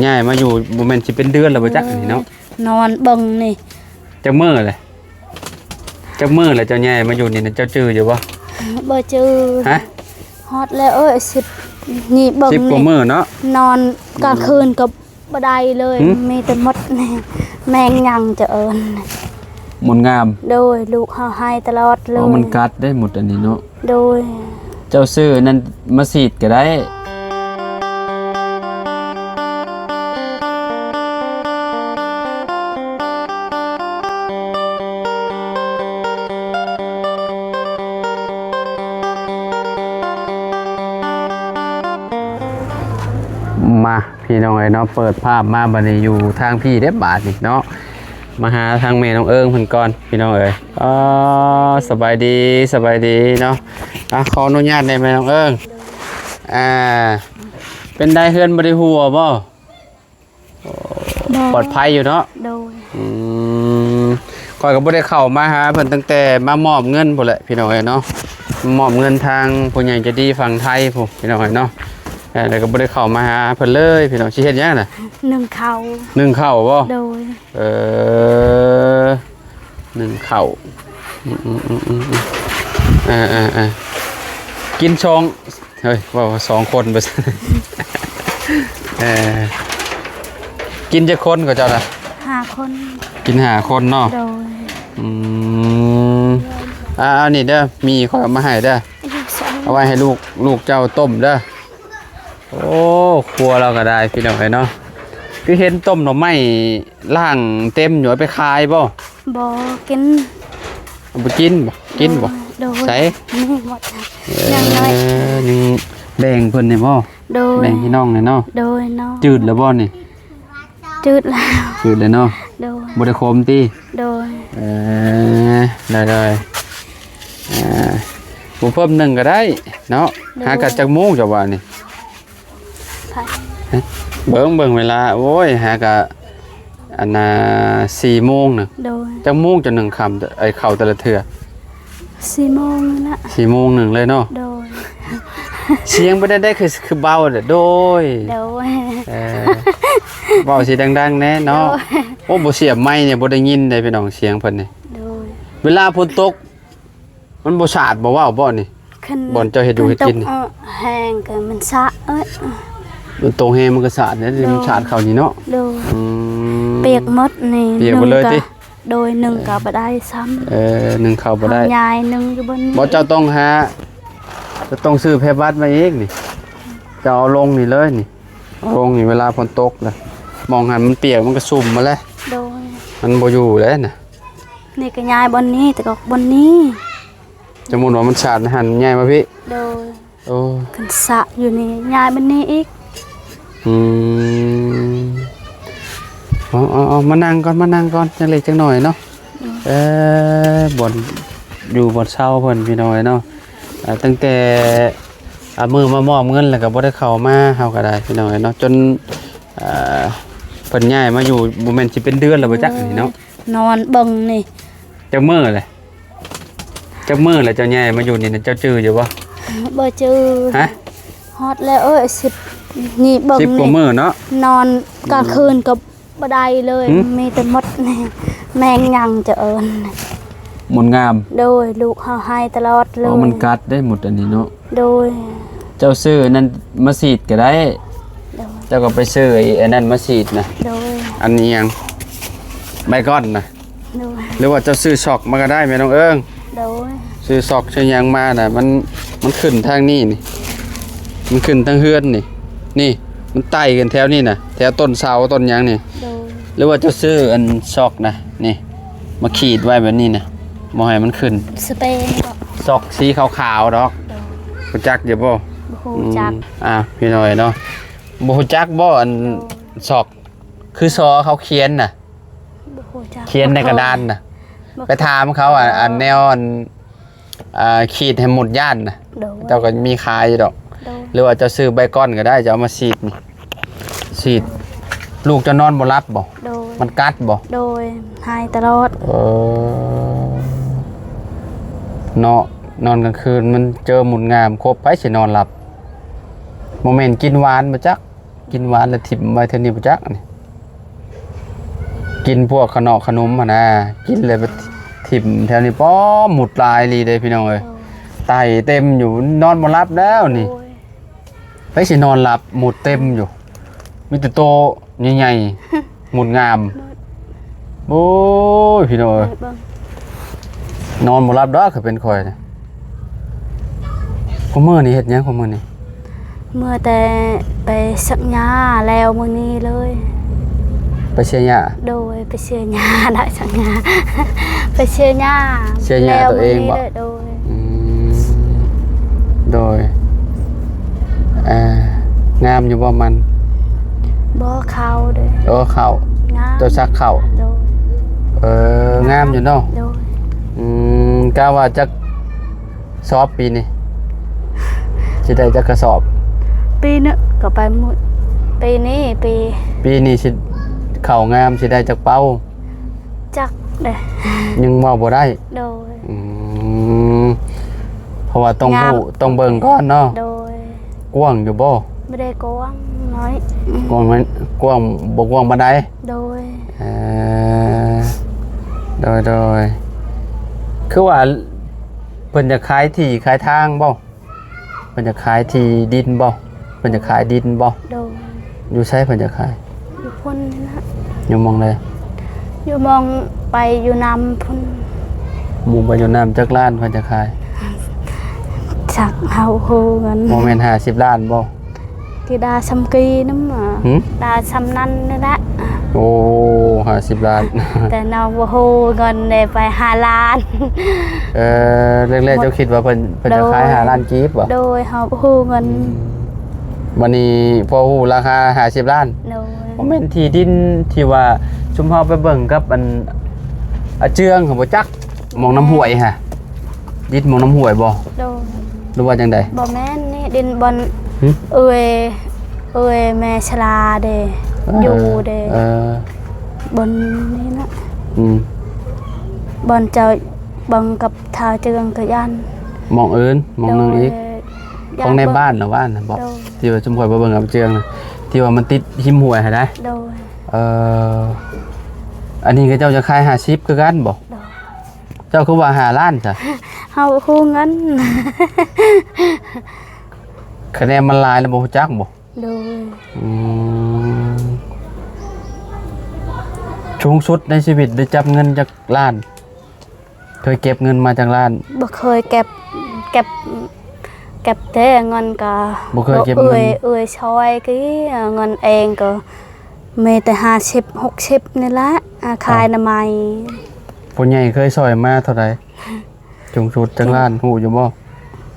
ຍ້າຍມາຢູ່ບໍ່ແມ່ນຊິເປັນເດືອນແລ້ວບໍ່ຈັກນີ້ເນາະ. ນອນເບິ່ງນີ້. ຈັກມື້ແຫຼະ? ຈັກມື້ແລ້ວເຈົ້າຍ້າຍມາຢູ່ນີ້ນະ ເຈົ້າຈື່ຢູ່ບໍ່? ບໍ່ຈື່. ຮະ? ຮອດແລ້ວເອີຍ ສິບ ນີ້ເບິ່ງ ສິບກວ່າມື້ເນາະ. ນອນກາງຄືນກໍບໍ່ໄດ້ເລີຍ. ຫືມ? ມີແຕ່ມົດ ແມງຫຍັງຈະເອີ້ນ ມົດງາມ. ໂດຍ ລູກເຮົາໄຫ້ຕະຫຼອດເລີຍ. ອໍ ມັນກັດເດ້ມົດອັນນີ້ເນາະ. ໂດຍ ເຈົ້າຊື້ອັນນັ້ນມາສີດກໍໄດ້. ມາ ພີ່ນ້ອງເອີຍເນາະ ເປີດພາບມາບັດນີ້ຢູ່ທາງພີ້ເດ້ບາດນີ້ເນາະ. ມາຫາທາງແມ່ນ້ອງເອີງເພິ່ນກ່ອນ ພີ່ນ້ອງເອີຍ. ອໍ ສະບາຍດີ ສະບາຍດີເນາະ. ອ່ະ ຂໍອະນຸຍາດແດ່ແມ່ນ້ອງເອີງ. ອ່າ ເປັນໃດ ເຮືອນບໍ່ໄດ້ຮົ່ວບໍ່? ບໍ່. ປອດໄພຢູ່ເນາະ? ໂດຍ. ອືມ ຂ້ອຍກໍບໍ່ໄດ້ເຂົ້າມາຫາເພິ່ນຕັ້ງແຕ່ມາມອບເງິນພຸ້ນແຫຼະ ພີ່ນ້ອງເອີຍເນາະ. ມອບເງິນທາງຜູ້ໃຫຍ່ໃຈດີຝັ່ງໄທພຸ້ນ ພີ່ນ້ອງເອີຍເນາະ. ເອີ ແລ້ວກໍບໍ່ໄດ້ເຂົ້າມາຫາເພິ່ນເລີຍ ພີ່ນ້ອງ. ຊິເຮັດຫຍັງນະ? ໜຶ້ງເຂົ້າ. ໜຶ້ງເຂົ້າບໍ່? ໂດຍ. ເອີ ໜຶ້ງເຂົ້າ. ອືມໆໆໆ ເອີໆໆ ກິນສອງ ເຮີ້ຍ ເວົ້າວ່າສອງຄົນ ບໍ່ ເອີ ກິນຈັກຄົນກໍເຈົ້ານະ? ຫ້າຄົນ. ກິນຫ້າຄົນເນາະ? ໂດຍ. ອືມ ອ່າ ອັນນີ້ເດີ ມີຂ້ອຍເອົາມາໃຫ້ເດີ ເອົາໄວ້ໃຫ້ລູກ ລູກເຈົ້າຕົ້ມເດີ. ໂອ້ ຄົວລາວກໍໄດ້ ພີ່ນ້ອງເອີຍເນາະ. ຄືເຫັນຕົ້ມໜໍ່ໄມ້ລ້າງເຕັມຢູ່ ເອົາໄປຂາຍບໍ່? ບໍ່ກິນ. ເອົາໄປກິນບໍ່? ກິນບໍ່? ໂດຍ. ໃສ? ນີ້ໝົດ. ເອີ ຍັງນ້ອຍ ຍັງແບ່ງເພິ່ນນີ້ບໍ່? ໂດຍ. ແບ່ງພີ່ນ້ອງນີ້ເນາະ? ໂດຍເນາະ. ຈືດແລ້ວບໍ່ນີ້? ຈືດແລ້ວ. ຈືດແລ້ວເນາະ? ໂດຍ. ບໍ່ໄດ້ຂົມຕິ? ໂດຍ. ເອີ ໄດ້ໆ ອ່າ ບໍ່ເພີ່ມໜຶ້ງກໍໄດ້ເນາະ. ໂດຍ. ຫາກັນຈັກໂມງເຈົ້າວ່ານີ້? ໄປ ເບິ່ງ ເບິ່ງເວລາ ໂອ້ຍ ຫາກະ ອັນນ່າ ສີ່ໂມງນະ. ໂດຍ. ຈັກໂມງເຈົ້າໜຶ້ງເຂົ້າ ໄອ້ເຂົ້າແຕ່ລະເທື່ອ? ສີ່ໂມງນີ້ລະ. ສີ່ໂມງໜຶ້ງເລີຍເນາະ? ໂດຍ. ສຽງເປັນແນວໃດ ຄື ຄືເບົາແທ້? ໂດຍ ໂດຍ. ເອີ ເວົ້າຊິດັງໆແດ່ເນາະ. ໂດຍ. ໂອ້ ບໍ່ສຽບໄມນີ້ບໍ່ໄດ້ຍິນເດ້ພີ່ນ້ອງ ສຽງເພິ່ນນີ້. ໂດຍ. ເວລາຝົນຕົກ ມັນບໍ່ສາດບໍ່ເວົ້າບໍ່ນີ້? ຄັນ ບ່ອນເຈົ້າເຮັດຢູ່ເຮັດກິນນີ້ ແຮງກໍມັນສະເອີຍ. ມັນຕົກແຮງມັນກໍສາດເດ້. ໂດຍ. ມັນສາດເຂົ້ານີ້ເນາະ? ໂດຍ. ອືມ ປຽກໝົດນີ້. ປຽກໝົດເລີຍຕິ? ໂດຍ. ໜຶ້ງກໍບໍ່ໄດ້ຊ້ຳ. ເອີ ໜຶ້ງເຂົ້າບໍ່ໄດ້. ຍາຍໜຶ້ງຢູ່ບ່ອນນີ້. ບໍ່ ເຈົ້າຕ້ອງຫາ ເຈົ້າຕ້ອງຊື້ແຜ່ບັດມາອີກນີ້ ເຈົ້າເອົາລົງນີ້ເລີຍນີ້ ເອົາລົງນີ້ເວລາຝົນຕົກນະ ໝ່ອງຫັ້ນມັນປຽກມັນກໍຊຸ່ມມາແລ້ວ. ໂດຍ. ມັນບໍ່ຢູ່ແລ້ວນະ. ນີ້ກໍຍ້າຍບ່ອນນີ້ ແຕ່ກໍບ່ອນນີ້. ສົມມຸດວ່າມັນສາດໃນຫັ້ນ ຍ້າຍມາພີ້. ໂດຍ. ໂອ້ ຄັນສະຢູ່ນີ້ ຍ້າຍບ່ອນນີ້ອີກ. ອືມ ເອົາໆໆ ມານັ່ງກ່ອນ ມານັ່ງກ່ອນ ຈັກເລັກຈັກໜ້ອຍເນາະ. ໂດຍ. ເອີ ບ່ອນຢູ່ບ່ອນເຊົາເພິ່ນ ພີ່ນ້ອງເອີຍເນາະ. ເອີ ຕັ້ງແຕ່ ອາ ມື້ມາມອບເງິນແລ້ວກໍບໍ່ໄດ້ເຂົ້າມາ ເຮົາກໍໄດ້ ພີ່ນ້ອງເອີຍເນາະ ຈົນ ເອີ ເພິ່ນຍ້າຍມາຢູ່ ບໍ່ແມ່ນຊິເປັນເດືອນແລ້ວບໍ່ຈັກນີ້ເນາະ. ນອນເບິ່ງນີ້. ຈັກມື້ແຫຼະ? ຈັກມື້ແລ້ວເຈົ້າຍ້າຍມາຢູ່ນີ້ນະ ເຈົ້າຈື່ຢູ່ບໍ່? ບໍ່ຈື່. ຮະ? ຮອດແລ້ວເອີຍ ສິບ ນີ້ເບິ່ງ ສິບກວ່າມື້ເນາະ. ນອນກາງຄືນກໍບໍ່ໄດ້ເລີຍ. ຫືມ? ມີແຕ່ມົດ ແມງຫຍັງຈະເອີ້ນ ມົດງາມ. ໂດຍ. ລູກເຮົາໄຫ້ຕະຫຼອດເລີຍ. ອໍ ມັນກັດເດ້ມົດອັນນີ້ເນາະ. ໂດຍ. ເຈົ້າຊື້ອັນນັ້ນມາສີດກໍໄດ້. ໂດຍ. ເຈົ້າກໍໄປຊື້ໄອ້ອັນນັ້ນມາສີດນະ. ໂດຍ. ອັນນີ້ຫຍັງ? ໄບກອນນະ. ໂດຍ. ຫຼືວ່າເຈົ້າຊື້ຊອກມາກໍໄດ້ແມ່ນ້ອງເອີງ. ໂດຍ. ຊື້ຊອກຊື້ຫຍັງມານະ ມັນ ມັນຂຶ້ນທາງນີ້ນີ້ ມັນຂຶ້ນທາງເຮືອນນີ້ ນີ້ ມັນໄຕ່ຂຶ້ນແຖວນີ້ນະ ແຖວຕົ້ນເສົາຕົ້ນຫຍັງນີ້. ໂດຍ. ຫຼືວ່າເຈົ້າຊື້ອັນຊອກນະ ນີ້ ມາຂີດໄວ້ແບບນີ້ນະ ບໍ່ໃຫ້ມັນຂຶ້ນ. ສະເປນບໍ່? ຊອກສີຂາວໆດອກ. ໂດຍ. ຮູ້ຈັກຢູ່ບໍ່? ບໍ່ຮູ້ຈັກ. ອືມ ອ່າ ພີ່ນ້ອງເນາະ ບໍ່ຮູ້ຈັກບໍ່ ອັນ ໂດຍ ຊອກ ຄືຊໍເຂົາຂຽນນະ? ບໍ່ຮູ້ຈັກ. ຂຽນໃນກະດານນະ. ບໍ່ເຄີຍ. ໄປຖາມເຂົາ ບໍ່ເຄີຍ. ອັນ ອັນແນວ ອັນ ອ່າ ຂີດໃຫ້ໝົດຢ້ານນະ. ໂດຍ. ເຈົ້າກໍມີຂາຍຢູ່ດອກ. ໂດຍ. ຫຼືວ່າເຈົ້າຊື້ໃບກ້ອນກໍໄດ້ ເຈົ້າເອົາມາສີດນີ້ ສີດ. ລູກເຈົ້ານອນບໍ່ຫຼັບບໍ່? ໂດຍ. ມັນກັດບໍ່? ໂດຍ. ໄຫ້ຕະຫຼອດ. ເອີ ເນາະ ນອນກາງຄືນມັນເຈີໝຸນງາມຄົບ ໃຜຊິນອນຫຼັບ? ບໍ່ແມ່ນກິນຫວານບໍ່ຈັກ? ກິນຫວານແລ້ວຖິ້ມໄວ້ແຖວນີ້ບໍ່ຈັກນີ້ ກິນພວກຂະໜອກຂະໜົມຫັ້ນນະ ກິນແລ້ວໄປຖິ້ມແຖວນີ້ ປ້ອ ໝຸດຫຼາຍອີ່ຫຼີເດ້ພີ່ນ້ອງເອີຍ ໄຕເຕັມຢູ່ ນອນບໍ່ຫຼັບແລ້ວນີ້ ໂອ້ຍ ໃຜຊິນອນຫຼັບ ໝຸດເຕັມຢູ່ ມີແຕ່ໂຕໃຫຍ່ໆ ໝຸດງາມ ໝຸດ ໂອ້ຍ ພີ່ນ້ອງເອີຍ ເບິ່ງ ນອນບໍ່ຫຼັບດອກ ຄັນເປັນຂ້ອຍນະ ຄຸມື້ນີ້ເຮັດຫຍັງຄຸມື້ນີ້? ເມື່ອແຕ່ໄປສັກຫຍ້າແລ້ວມື້ນີ້ເລີຍ ໄປເສຍຫຍ້າ? ໂດຍ ໄປເສຍຫຍ້າ ໄດ້ສັກຫຍ້າ ໄປເສຍຫຍ້າ ເສຍຫຍ້າ ແລ້ວ ຕົວເອງບໍ່? ມື້ນີ້ເລີຍ ໂດຍ ອືມ ໂດຍ ອ່າ ງາມຢູ່ບໍ່ມັນ? ບໍ່ ເຂົ້າເດ້ ໂອ້ ເຂົ້າ ງາມ ເຈົ້າສັກເຂົ້າ ໂດຍ ເອີ ງາມຢູ່ເນາະ ໂດຍ ອືມ ກະວ່າຈັກ ສອບປີນີ້ ຊິໄດ້ຈັກກະສອບ? ປີໜຶ່ງກໍໄປໝົດ ປີນີ້ ປີ ປີນີ້ຊິເຂົ້າງາມ ຊິໄດ້ຈັກເປົາ? ຈັກເດ້ ຍັງເວົ້າບໍ່ໄດ້ ໂດຍ ອືມ ເພາະວ່າຕ້ອງຮູ້ ງາມ ຕ້ອງເບິ່ງກ່ອນເນາະ ໂດຍ ກວ້າງຢູ່ບໍ່? ບໍ່ໄດ້ກວ້າງ ນ້ອຍ ກວ້າງ ກວ້າງ ບໍ່ກວ້າງປານໃດ ໂດຍ ເອີ ໂດຍ ໂດຍ ຄືວ່າ ເພິ່ນຈະຂາຍທີ່ຂາຍທາງບໍ່? ເພິ່ນຈະຂາຍທີ່ດິນບໍ່? ເພິ່ນຈະຂາຍດິນບໍ່? ໂດຍ ຢູ່ໃສເພິ່ນຈະຂາຍ? ຢູ່ພຸ້ນນີ້ນະ ຢູ່ໝ່ອງໃດ? ຢູ່ໝ່ອງໄປຢູ່ນຳພຸ້ນ ໝ່ອງໄປຢູ່ນຳ ຈັກລ້ານເພິ່ນຈະຂາຍ? ຈັກ ເຮົາຮູ້ເງິນ ບໍ່ແມ່ນຫ້າສິບລ້ານບໍ່? ກິດາຊຳກີນຳ ຫື? ດາຊຳນັ້ນນີ້ແຫຼະ ໂອ້ ຫ້າສິບລ້ານ ແຕ່ນ້ອງບໍ່ຮູ້ເງິນເດ້ ໄປຫ້າລ້ານ ເອີ ແລກໆ ເຈົ້າຄິດວ່າເພິ່ນ ເພິ່ນຈະຂາຍ ໂດຍ ຫ້າລ້ານກີບບໍ່? ໂດຍ ເຮົາບໍ່ຮູ້ເງິນ ອືມ ບັດນີ້ພໍຮູ້ລາຄາຫ້າສິບລ້ານ ໂດຍ ບໍ່ແມ່ນທີ່ດິນທີ່ວ່າຊຸມເຮົາໄປເບິ່ງກັບອັນ ອາເຈືອງ ບໍ່ຈັກ ໝ່ອງນ້ຳຫ້ວຍຫັ້ນ ດິນໝ່ອງນ້ຳຫ້ວຍບໍ່? ໂດຍ ຫຼືວ່າຈັ່ງໃດ? ບໍ່ແມ່ນນີ້ ດິນບ່ອນ ຫຶ? ເອື້ອຍ ເອື້ອຍແມ່ຊະລາເດ້ ເອີ ຢູ່ເດ້ ເອີ ບ່ອນນີ້ນະ ອືມ ບ່ອນເຈົ້າເບິ່ງກັບທ່າເຈືອງກະຢ້ານ ໝ່ອງອື່ນ ໝ່ອງໜຶ່ງອີກ ໂດຍ ຂອງໃນບ້ານລະວ່ານະບໍ? ໂດຍ ທີ່ວ່າຊຸມຂ້ອຍໄປເບິ່ງອາເຈືອງນະ ທີ່ວ່າມັນຕິດຮິມຫ້ວຍຫັ້ນນະ ໂດຍ ເອີ ອັນນີ້ເຂົາເຈົ້າຈະຂາຍຫ້າສິບຄືກັນບໍ? ໂດຍ ເຈົ້າຄືວ່າຫ້າລ້ານຊະ? ເຮົາຮູ້ເງິນ ຄະແນນມັນຫຼາຍແລ້ວບໍ່ຮູ້ຈັກບໍ? ໂດຍ ອືມ ສູງສຸດໃນຊີວິດໄດ້ຈັບເງິນຈັກລ້ານ? ເຄີຍເກັບເງິນມາຈັກລ້ານ? ບໍ່ເຄີຍເກັບ ເກັບ ເກັບແຕ່ເງິນກະ ບໍ່ເຄີຍເກັບເງິນ ເອື້ອຍ ເອື້ອຍຊ່ອຍກີ້ ເງິນເອງກໍ ມີແຕ່ຫ້າສິບ ຫົກສິບນີ້ລະ ອາ ຂາຍ ອໍ ໜໍ່ໄມ້ ຜູ້ໃຫຍ່ເຄີຍຊ່ອຍມາເທົ່າໃດ? ສູງສຸດຈັກລ້ານ ຮູ້ຢູ່ບໍ່?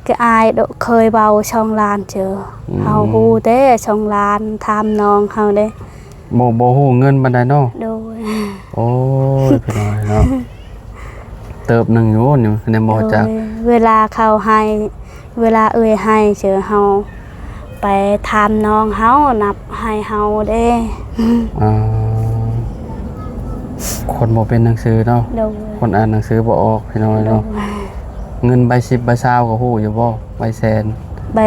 ກະອ້າຍໂດະເຄີຍເວົ້າສອງລ້ານເຈີ ອືມ ເຮົາຮູ້ແຕ່ສອງລ້ານ ຖາມນ້ອງເຮົາເດ້ ບໍ່ ບໍ່ຮູ້ເງິນປານໃດເນາະ ໂດຍ ໂອ້ຍ ພີ່ນ້ອງເນາະ ເຕີບໜຶ່ງຢູ່ນີ້ ແນມບໍ່ ໂດຍ ຈັກ ເວລາເຂົາໃຫ້ ເວລາເອື້ອຍໃຫ້ເຈີ ເຮົາໄປຖາມນ້ອງເຮົານັບໃຫ້ເຮົາເດ້ ອ່າ ຄົນບໍ່ເປັນໜັງສືເນາະ ໂດຍ ຄົນອ່ານໜັງສືບໍ່ອອກ ພີ່ນ້ອງເນາະ ໂດຍ ເງິນໃບສິບໃບຊາວກໍຮູ້ຢູ່ບໍ່? ໃບແສນ ໃບ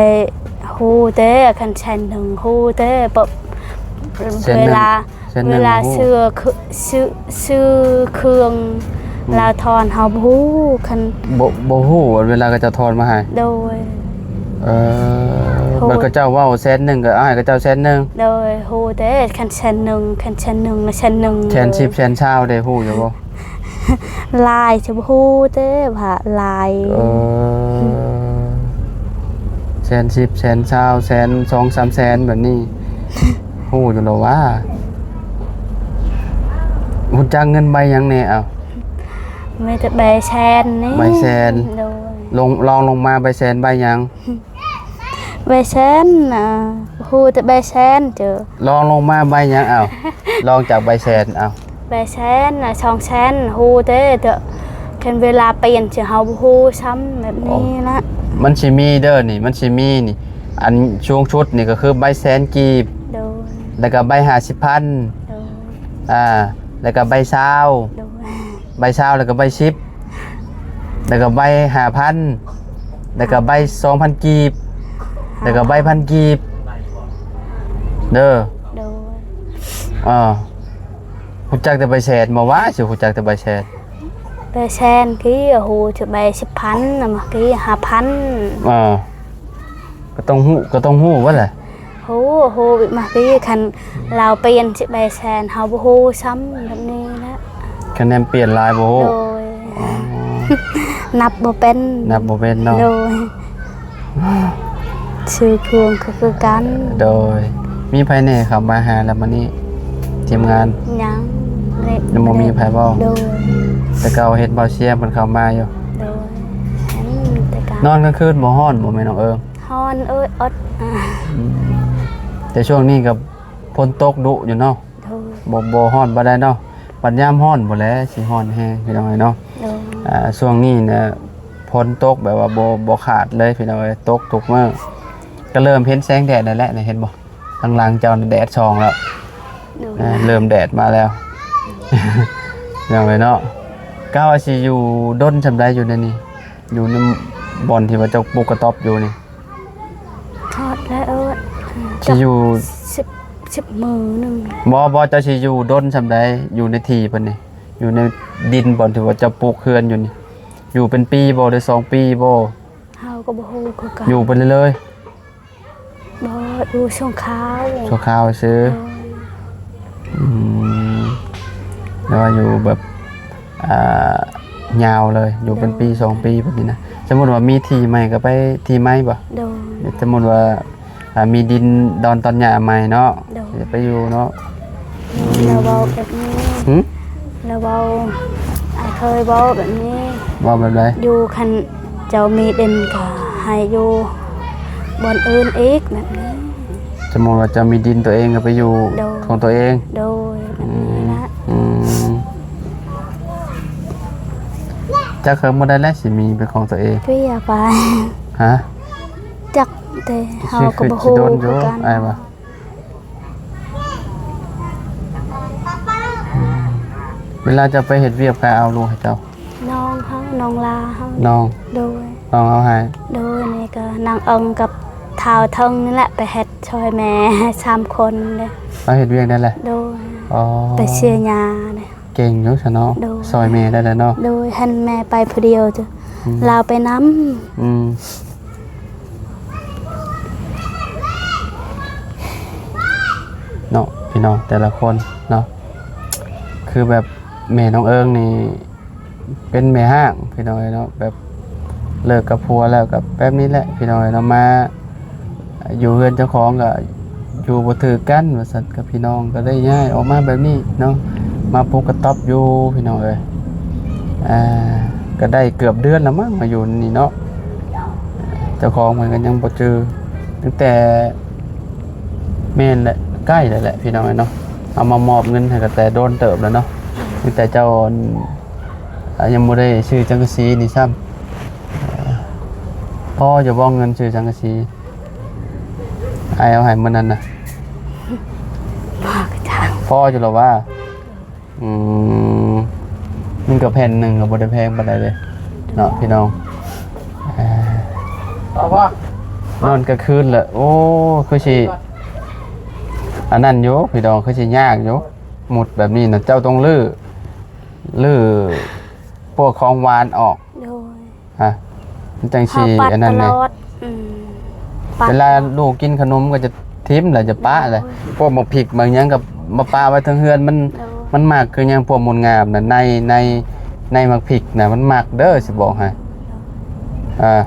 ຮູ້ແຕ່ ຄັນແສນໜຶ່ງຮູ້ແຕ່ ເວລາ ແສນໜຶ່ງ ເວລາ ຊື້ ຊື້ ຊື້ເຄື່ອງ ອືມ ລາວທອນເຮົາບໍ່ຮູ້ ຄັນ ບໍ່ ບໍ່ຮູ້ ເວລາເຂົາເຈົ້າທອນມາໃຫ້ ໂດຍ ເອີ ເພິ່ນ ເຂົາເຈົ້າເວົ້າແສນໜຶ່ງ ກໍເອົາໃຫ້ເຂົາເຈົ້າແສນໜຶ່ງ ໂດຍ ຮູ້ແຕ່ ຄັນແສນໜຶ່ງ ຄັນແສນໜຶ່ງ ແສນໜຶ່ງ ແສນສິບ ເລີຍ ແສນຊາວເດ້ ຮູ້ຢູ່ບໍ່? ຫຼາຍຈະບໍ່ຮູ້ແຕ່ວ່າຫຼາຍ ເອີ ແສນສິບ ແສນຊາວ ແສນ ສອງສາມແສນ ແບບນີ້ ຮູ້ຢູ່ແລ້ວຫວາ? ຮູ້ຈັກເງິນໃບຫຍັງແດ່? ເອົ້າ ມີແຕ່ໃບແສນນີ້ ໃບແສນ ໂດຍ ລົງ ລອງລົງມາໃບແສນໃບຫຍັງ? ໃບແສນ ອ່າ ຮູ້ແຕ່ໃບແສນເຈີ ລອງລົງມາໃບຫຍັງ? ເອົ້າ ລອງຈາກໃບແສນ ເອົ້າ ໃບແສນນະ ສອງແສນ ຮູ້ແຕ່ ແຕ່ຄັນເວລາປ່ຽນເຈີ ເຮົາບໍ່ຮູ້ຊ້ຳ ແບບນີ້ນະ ມັນຊິມີເດີນີ້ ມັນຊິມີນີ້ ອັນສູງສຸດນີ້ກໍຄືໃບແສນກີບ ໂດຍ ແລ້ວກໍໃບຫ້າສິບພັນ ໂດຍ ອ່າ ແລ້ວກໍໃບຊາວ ໂດຍ ໃບຊາວ ແລ້ວກໍໃບສິບ ແລ້ວກໍໃບຫ້າພັນ ແລ້ວກໍໃບສອງພັນກີບ ແລ້ວກໍໃບພັນກີບ ເດີ. ໂດຍ. ເອີ ຮູ້ຈັກແຕ່ໃບແສນບໍ່ວະ? ຊິຮູ້ຈັກແຕ່ໃບແສນ. ໃບແສນກີ້ ຮູ້ແຕ່ໃບສິບພັນນະ ມາກີ້ຫ້າພັນ. ເອີ ກໍຕ້ອງຮູ້ ກໍຕ້ອງຮູ້ເບິດແຫຼະ. ຮູ້ ຮູ້ ມາກີ້ ຄັນລາວປ່ຽນຊິໃບແສນ ເຮົາບໍ່ຮູ້ຊ້ຳແບບນີ້ແຫຼະ. ຄະແນນປ່ຽນຫຼາຍບໍ່ຮູ້. ໂດຍ. ອໍ ນັບບໍ່ເປັນ. ນັບບໍ່ເປັນເນາະ. ໂດຍ. ຊື່ພວງກໍຄືກັນ. ໂດຍ. ມີໃຜແດ່ເຂົ້າມາຫາລະມື້ນີ້ ທີມງານ? ຍັງ ຍັງບໍ່ມີໃຜບໍ່? ໂດຍ. ແຕ່ເກົ່າເຫັນບ່າວຊຽມເພິ່ນເຂົ້າມາຢູ່. ໂດຍ. ເຫັນແຕ່ເກົ່າ. ນອນກາງຄືນບໍ່ຮ້ອນບໍ່ແມ່ນ້ອງເອີງ? ຮ້ອນເອີຍ ອົດ. ອືມ ແຕ່ຊ່ວງນີ້ກໍຝົນຕົກດຸຢູ່ເນາະ. ໂດຍ. ບໍ່ ບໍ່ຮ້ອນປານໃດເນາະ. ບັດຍາມຮ້ອນພຸ້ນແຫຼະ ຊິຮ້ອນແຮງ ພີ່ນ້ອງເອີຍເນາະ. ໂດຍ. ອ່າ ຊ່ວງນີ້ນະ ຝົນຕົກແບບວ່າບໍ່ ບໍ່ຂາດເລີຍ ພີ່ນ້ອງເອີຍ ຕົກທຸກມື້. ກໍເລີ່ມເຫັນແສງແດດແລ້ວແຫຼະ ເຫັນບໍ່? ທາງຫຼັງເຈົ້ານະແດດສ່ອງແລ້ວ. ໂດຍ. ອ່າ ເລີ່ມແດດມາແລ້ວ ພີ່ນ້ອງເອີຍເນາະ. ກະວ່າຊິຢູ່ດົນສ່ຳໃດຢູ່ໃນນີ້? ຢູ່ນຳບ່ອນທີ່ວ່າເຈົ້າປູກກະຕ໊ອບຢູ່ນີ້? ຮອດແລ້ວ. ຊິຢູ່ ສິບ ສິບມື້ໜຶ່ງ. ບໍ່ ບໍ່ ເຈົ້າຊິຢູ່ດົນສ່ຳໃດ ຢູ່ໃນທີ່ເພິ່ນນີ້? ຢູ່ໃນດິນບ່ອນທີ່ວ່າເຈົ້າປູກເຮືອນຢູ່ນີ້ ຢູ່ເປັນປີບໍ່ ຫຼືສອງປີບໍ່? ເຮົາກໍບໍ່ຮູ້ຄືກັນ. ຢູ່ໄປເລື້ອຍໆ? ບໍ່ ຢູ່ຊົ່ວຄາວ. ຊົ່ວຄາວຊື່. ໂດຍ. ອືມ ແຕ່ວ່າຢູ່ແບບ ອ່າ ຍາວເລີຍ ຢູ່ເປັນປີ ໂດຍ ສອງປີແບບນີ້ນະ. ສົມມຸດວ່າມີທີ່ໃໝ່ກໍໄປທີ່ໃໝ່ບໍ່? ໂດຍ. ສົມມຸດວ່າ ອ່າ ມີດິນດອນຕອນຫຍ້າໃໝ່ເນາະ. ໂດຍ. ຈະໄປຢູ່ເນາະ. ລາວເວົ້າແບບນີ້. ຫື? ລາວເວົ້າ ອ້າຍເຄີຍເວົ້າແບບນີ້. ເວົ້າແບບໃດ? ຢູ່ ຄັນເຈົ້າມີດິນກໍໃຫ້ຢູ່ບ່ອນອື່ນອີກແບບນີ້. ສົມມຸດວ່າເຈົ້າມີດິນຕົວເອງກໍໄປຢູ່ ໂດຍ ຂອງຕົວເອງ. ໂດຍ. ອືມ ແບບນີ້ລະ. ອືມ ຈັກເຖິງມື້ໃດແລ້ວຊິມີເປັນຂອງຕົວເອງ? ເວຍໄປ. ຮະ? ຈັກ ແຕ່ເຮົາກໍບໍ່ຮູ້ຄືກັນ. ອ້າຍວ່າ ເວລາເຈົ້າໄປເຮັດວຽກ ໃຜເອົາລູກໃຫ້ເຈົ້າ? ນ້ອງເຮົາ ນ້ອງຫຼ້າເຮົາ. ນ້ອງ? ໂດຍ. ນ້ອງເອົາໃຫ້. ໂດຍ. ນີ້ກໍນາງເອິງກັບທ້າວເທິງນີ້ແຫຼະ ໄປເຮັດຊ່ອຍແມ່ສາມຄົນເດ້. ລາວເຮັດວຽກໄດ້ແຫຼະ? ໂດຍ. ອໍ ໄປເຊຍຍາເດ້. ເກັ່ງຢູ່ຊະເນາະ. ໂດຍ. ຊ່ອຍແມ່ໄດ້ແລ້ວເນາະ. ໂດຍ. ຫັ້ນແມ່ໄປຜູ້ດຽວຈ້ະ. ອືມ ລາວໄປນຳ. ອືມ ເນາະ ພີ່ນ້ອງ ແຕ່ລະຄົນເນາະ ຄືແບບແມ່ນ້ອງເອິງນີ້ເປັນແມ່ຮ້າງ ພີ່ນ້ອງເອີຍເນາະ ແບບເລີກກັບຜົວແລ້ວກໍແບບນີ້ແຫຼະ ພີ່ນ້ອງເອີຍເນາະ ມາຢູ່ເຮືອນເຈົ້າຂອງກໍຢູ່ບໍ່ຖືກກັນວ່າຊັ້ນ ກັບພີ່ນ້ອງ ກໍໄດ້ຍ້າຍອອກມາແບບນີ້ເນາະ ມາປຸກກະຕ໊ອບຢູ່ ພີ່ນ້ອງເອີຍ ອ່າ ກໍໄດ້ເກືອບເດືອນລະມັ້ງ ມາຢູ່ນີ້ເນາະ ເຈົ້າຂອງເພິ່ນກໍຍັງບໍ່ຈື່ ຕັ້ງແຕ່ ແມ່ນແຫຼະ ໃກ້ແລ້ວແຫຼະພີ່ນ້ອງເອີຍເນາະ ເຮົາມາມອບເງິນໃຫ້ກໍແຕ່ດົນເຕີບແລ້ວເນາະ ຕັ້ງແຕ່ເຈົ້າ ອ່າ ຍັງບໍ່ໄດ້ຊື້ສັງກະສີນີ້ຊ້ຳ ພໍຢູ່ບໍ່ເງິນຊື້ສັງກະສີ ອ້າຍເອົາໃຫ້ມື້ນັ້ນນະ ພໍຢູ່ລະຫວາ? ອືມ ມັນກໍແຜ່ນໜຶ່ງກໍບໍ່ໄດ້ແພງປານໃດເດ້ເນາະ ພີ່ນ້ອງ ນອນກາງຄືນລະ ໂອ້ ຄືຊິອັນນັ້ນຢູ່ ພີ່ນ້ອງ ຄືຊິຍາກຢູ່ ມຸດແບບນີ້ນະ ເຈົ້າຕ້ອງຮື້ ຮື້ພວກຂອງຫວານອອກ ໂດຍ ຮະ ມັນຈັ່ງຊິອັນນັ້ນແດ່ ອືມ ເວລາລູກກິນຂະໜົມກໍຈະຖິ້ມແຫຼະ ຈະປະແຫຼະ ໂດຍ ພວກໝາກພິກໝາກຫຍັງກໍມາປະໄວ້ເທິງເຮືອນ ມັນ ໂດຍ ມັນມັກຄືຫຍັງ ພວກມົນງາມນະ ໃນ ໃນ ໃນໝາກພິກນະ ມັນມັກເດີ ຊິບອກໃຫ້ ອ່າ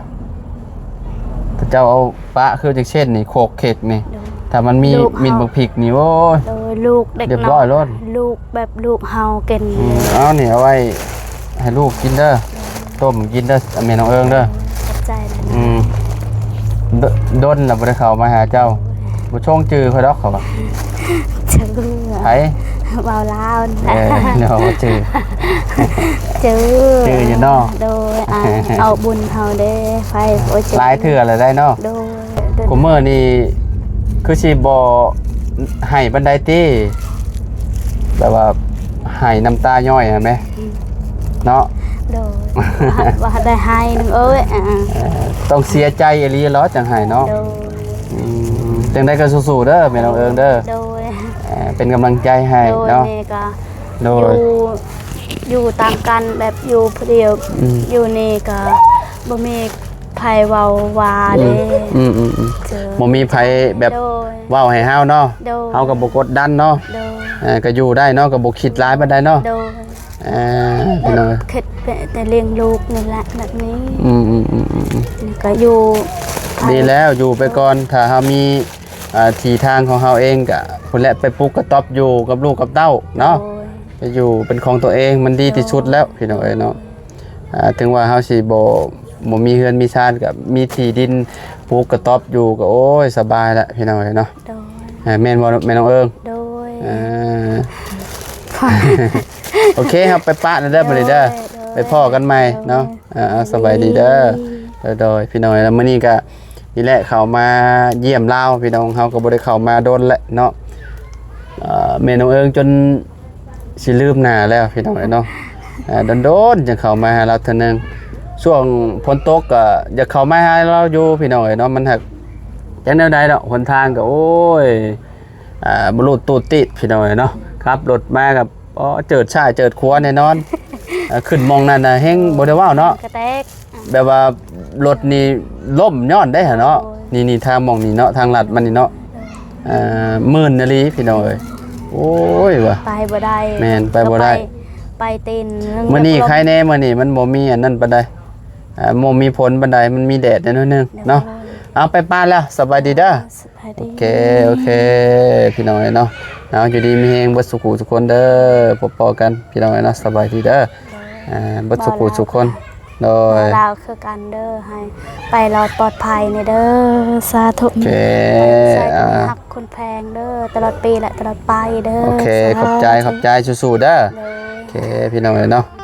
ເຈົ້າເອົາປະຄືຈັກເຊັ່ນນີ້ ໂຄກເຄັກນີ້ ໂດຍ ຖ້າມັນມີ ລູກເຮົາ ມິດບັກພິກນີ້ ໂອ້ຍ ໂດຍ ລູກເດັກ ຮຽບຮ້ອຍໂລດ ລູກແບບລູກເຮົາກິນ ອືມ ເອົານີ້ເອົາໄວ້ໃຫ້ລູກກິນເດີ ໂດຍ ຕົ້ມກິນເດີ ແມ່ນ້ອງເອີງເດີ ຂອບໃຈຫຼາຍໆ ອືມ ດົ- ດົນລະບໍ່ໄດ້ເຂົ້າມາຫາເຈົ້າ ໂດຍ ບໍ່ຊົງຈື່ຂ້ອຍດອກ ເຂົາວ່າ ຈື່ ໃຜ? ເວົ້າລາວ ເອີ ເນາະ ຈື່ ຈື່ ຈື່ຢູ່ເນາະ ໂດຍ ອ່າ ເອົາບຸນເຮົາເດ້ ໄປ ໂອ້ຍ ຫຼາຍເທື່ອແລ້ວໄດ໋ເນາະ ໂດຍ ຄູ່ມື້ນີ້ຄືຊິບໍ່ໄຫ້ປານໃດຕິ ແບບວ່າໄຫ້ນ້ຳຕາຍ້ອຍຫັ້ນແມ ອືມ ເນາະ ໂດຍ ວ່າ ວ່າໄດ້ໄຫ້ໜຶ່ງເອີຍ ອ່າ ເອີ ຕ້ອງເສຍໃຈອີ່ຫຼີເນາະ ຈັ່ງໄຫ້ເນາະ ໂດຍ ອືມ ແຕ່ ຈັ່ງໃດກໍສູ້ໆເດີແມ່ນ້ອງເອີງເດີ. ໂດຍ ເປັນກຳລັງໃຈໃຫ້ເນາະ. ໂດຍ ແມ່ກໍ ໂດຍ ຢູ່ ຢູ່ຕ່າງກັນ ແບບຢູ່ຜູ້ດຽວ ອືມ ຢູ່ນີ້ກໍບໍ່ມີໃຜເວົ້າວ່າເດ້. ອືມໆໆ ບໍ່ມີໃຜແບບ ໂດຍ ເວົ້າໃຫ້ເຮົາເນາະ. ໂດຍ ເຮົາກໍບໍ່ກົດດັນເນາະ. ໂດຍ ເອີ ກໍຢູ່ໄດ້ເນາະ ກໍບໍ່ຄິດຫຼາຍປານໃດເນາະ. ໂດຍ ອ່າ ພີ່ນ້ອງ ເຮັດແຕ່ລ້ຽງລູກນີ້ແຫຼະແບບນີ້. ອືມໆໆໆ ນີ້ກໍຢູ່ ດີແລ້ວ ຢູ່ໄປກ່ອນ. ຖ້າເຮົາມີ ອ່າ ທີ່ທາງຂອງເຮົາເອງກະພຸ້ນແຫຼະ ໄປປູກກະຕ໊ອບຢູ່ກັບລູກກັບເຕົ້າເນາະ. ໂດຍ ໄປຢູ່ເປັນຂອງຕົວເອງມັນດີທີ່ສຸດແລ້ວ ໂດຍ ພີ່ນ້ອງເອີຍເນາະ. ອ່າ ເຖິງວ່າເຮົາຊິບໍ່ ບໍ່ມີເຮືອນມີຊານ ກະມີທີ່ດິນປູກກະຕ໊ອບຢູ່ ກະ ໂອ້ຍ ສະບາຍລະ ພີ່ນ້ອງເອີຍເນາະ. ໂດຍ ອ່າ ແມ່ນບໍ່ແມ່ນ້ອງເອີງ? ໂດຍ ອ່າ ໂອເຄ ເຮົາໄປປະແລ້ວເດີ ໂດຍ ບາດນີ້ເດີ ໂດຍ ໄປພໍ້ກັນໃໝ່ເນາະ. ໂດຍ ອ່າ ສະບາຍດີເດີ. ໂດຍ ໂດຍ ພີ່ນ້ອງເອີຍ ແລ້ວມື້ນີ້ກະ ນີ້ແຫຼະ ເຂົ້າມາຢ້ຽມລາວ ພີ່ນ້ອງ ເຮົາກໍບໍ່ໄດ້ເຂົ້າມາດົນແລ້ວເນາະ. ເອີ ແມ່ນ້ອງເອີງຈົນຊິລືມໜ້າແລ້ວ ພີ່ນ້ອງເອີຍເນາະ. ອ່າ ດົນໆ ຈັ່ງເຂົ້າມາຫາລາວເທື່ອໜຶ່ງ. ຊ່ວງຝົນຕົກກໍຢາກເຂົ້າມາຫາລາວຢູ່ ພີ່ນ້ອງເອີຍເນາະ. ມັນຫາກຈັກແນວໃດເນາະ ຫົນທາງກໍ ໂອ້ຍ ອ່າ ບໍ່ຮູ້ຕູດຕີດ ພີ່ນ້ອງເອີຍເນາະ. ຂັບລົດມາກໍ ອໍ ເຈີດຊ້າຍເຈີດຂວາແນ່ນອນ. ເອີ ຂຶ້ນໝ່ອງນັ້ນນະແຮ່ງບໍ່ໄດ້ເວົ້າເນາະ ກະແຕກ ແບບວ່າລົດນີ້ລົ້ມຍ້ອນໄດ້ຫັ້ນເນາະ. ໂອ້ຍ ນີ້ໆ ທາງໝ່ອງນີ້ເນາະ ທາງລັດມັນນີ້ເນາະ. ໂດຍ ເອີ ມື່ນອີ່ຫຼີ ພີ່ນ້ອງເອີຍ. ໂອ້ຍ ວ່າ ໄປບໍ່ໄດ້ ແມ່ນ ໄປບໍ່ໄດ້ ໄປຕີນ. ມື້ນີ້ໄຄແດ່ ມື້ນີ້ມັນບໍ່ມີອັນນັ້ນປານໃດ ອ່າ ບໍ່ມີຝົນປານໃດ ມັນມີແດດແດ່ໜ້ອຍໜຶ່ງເນາະ. ໂດຍ ເອົາ ໄປປະແລ້ວ ສະບາຍດີເດີ. ໂອເຄ ໂອເຄ ພີ່ນ້ອງເອີຍເນາະ. ເອົາ ຢູ່ດີມີແຮງເບິດສູ່ຜູ້ສູ່ຄົນເດີ ພົບພໍ້ກັນ ພີ່ນ້ອງເອີຍເນາະ. ສະບາຍດີເດີ ໂດຍ ອ່າ ເບິດສູ່ຜູ້ສູ່ຄົນ. ໂດຍ ບ່າວລາວຄືກັນເດີ ໃຫ້ໄປລອດປອດໄພນີ້ເດີ. ສາທຸ ໂອເຄ ໃສ່ຄົນຮັກຄົນແພງເດີ ຕະຫຼອດປີ ແລະ ຕະຫຼອດໄປເດີ. ໂອເຄ ສາທຸ ຂອບໃຈ ຂອບໃຈ ສູ້ໆເດີ. ໂດຍ ໂອເຄ ພີ່ນ້ອງເອີຍເນາະ.